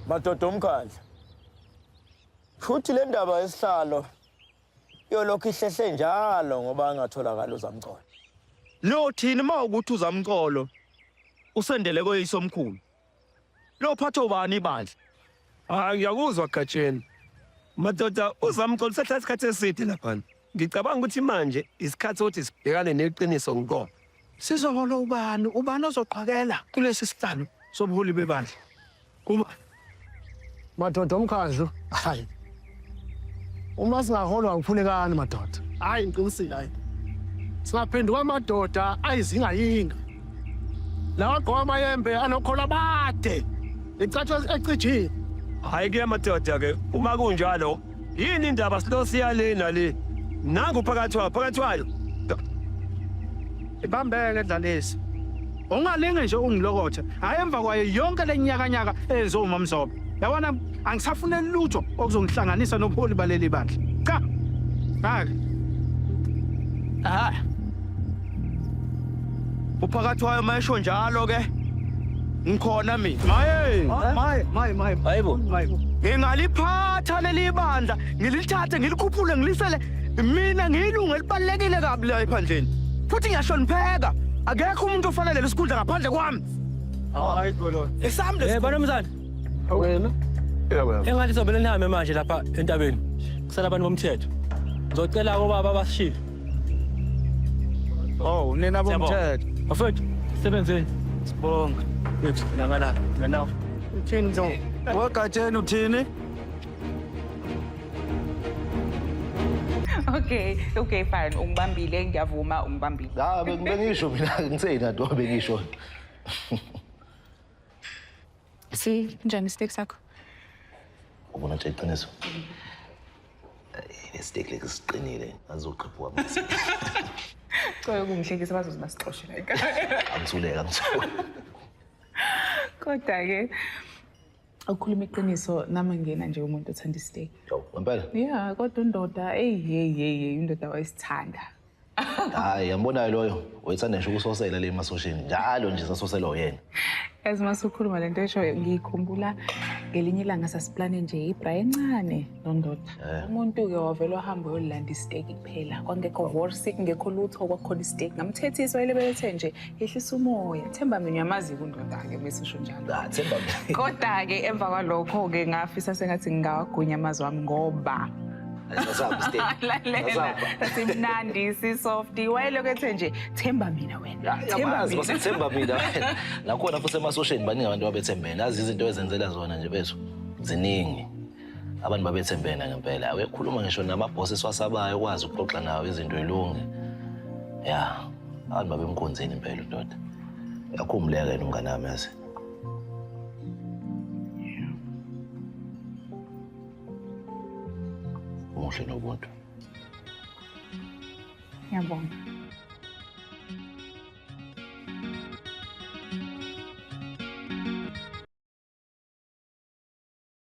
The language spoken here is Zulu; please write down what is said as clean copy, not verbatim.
Madoda omkhandlu. Futhi le ndaba yesihlalo yolokhu ihlehle njalo ngoba angatholakala uZamcolo. Lo thini uma ukuthi uZamcolo usendele koyise omkhulu. Lo phatha ubani ibandla? Hayi ngiyakuzwa Gatsheni. Madoda uZamcolo usehlala isikhathi eside laphana. Ngicabanga ukuthi manje isikhathi sokuthi sibhekane neqiniso ngqo. Sizohola ubani? Ubani ozoqhakela kulesi sihlalo sobuholi bebandla? Kuba Madoda omkhandlu, hayi. Uma singaholwa ukhulekani madoda. Hayi ngiqinisile hayi. Singaphenduka amadoda ayizingayinga. Lawa agqoka amayembe anokhola bade. Icatshwa ecijile. Hayi ke madoda ke uma kunjalo yini indaba silo siya le nale. Nangu phakathi wayo phakathi wayo. Ibambeke dlalisi. Ungalinge nje ungilokothe. Hayi emva kwayo yonke lenyakanyaka eyenziwa uMamzobe. Yabona angisafuneli lutho okuzongihlanganisa nobuholi baleli bandla. Cha. Ngake. Ah. Uphakathi wayo mayesho njalo ke. Ngikhona mina. Maye, maye, maye, maye. Hayibo. Maye. Ngingaliphatha leli bandla, ngilithathe ngilikhuphule ngilisele. Mina ngiyilungu elibalulekile kabi la ephandleni. Futhi ngiyahlonipheka. Akekho umuntu ofanele lesikhundla ngaphandle kwami. Hayi Gololo. Esami lesi. Eh banumzane, Wena? Yebo. engathi sobele nihambe manje lapha entabeni. Kusala abantu bomthetho. Ngizocela kobaba basishile. Oh, nina bomthetho. Bafethu, sebenzeni. Sibonga. Yethu nangala, nanawo. Uthini Mzobe? Wagatsheni uthini? Okay, okay fine. Ungibambile ngiyavuma ungibambile. Ha bengisho mina ngitheni ado bengisho. Si njani steak sakho? Ubona nje iqiniso. Le steak lesi siqinile azoqhiphuka mase. Cela ukungihlekisa bazoze basixoshe la ekhaya. Angithuleka angithuleka. Kodwa ke ukukhuluma iqiniso nami ngena nje umuntu othanda isteak. Yo, ngempela. Yeah, kodwa undoda hey hey hey hey undoda wayesithanda. Hayi, yambonayo loyo. Wayethanda nje ukusosela le emasosheni. Njalo nje sasoselwa uyena. Yazi uma usukhuluma lento eshoyo ngiyikhumbula ngelinye ilanga sasiplane nje ibra encane nondoda. Umuntu-ke wavele wahamba uyolanda isiteki kuphela. Kwangekho vorsi, kungekho lutho, kwakukhona isiteki. Ngamthethisa wayebelethe nje yehlisa umoya. Themba mina uyamazi-ke undoda-ke bese usho njalo. Ah, themba mina. Kodwa-ke emva kwalokho-ke ngafisa sengathi ngingawagunya amazwi ami ngoba Sasahamba isiteak. lalela Sasahamba. simnandi sisoft wayelokhu ethe nje themba mina wena themba Yamazi mina basethemba mina wena. Nakhona futhi emasosheni baningi abantu ababethembene. Azi izinto ezenzela zona nje bethu. Ziningi. Abantu babethembene ngempela. Awukhuluma ngisho namabhosi esiwasabayo ukwazi ukuxoxa nawo izinto ilunge. Ya, abantu babemkhonzini impela undoda. Uyakhumbuleka yena umngane wami yazi. Umuhle nobuntu. Ngiyabonga.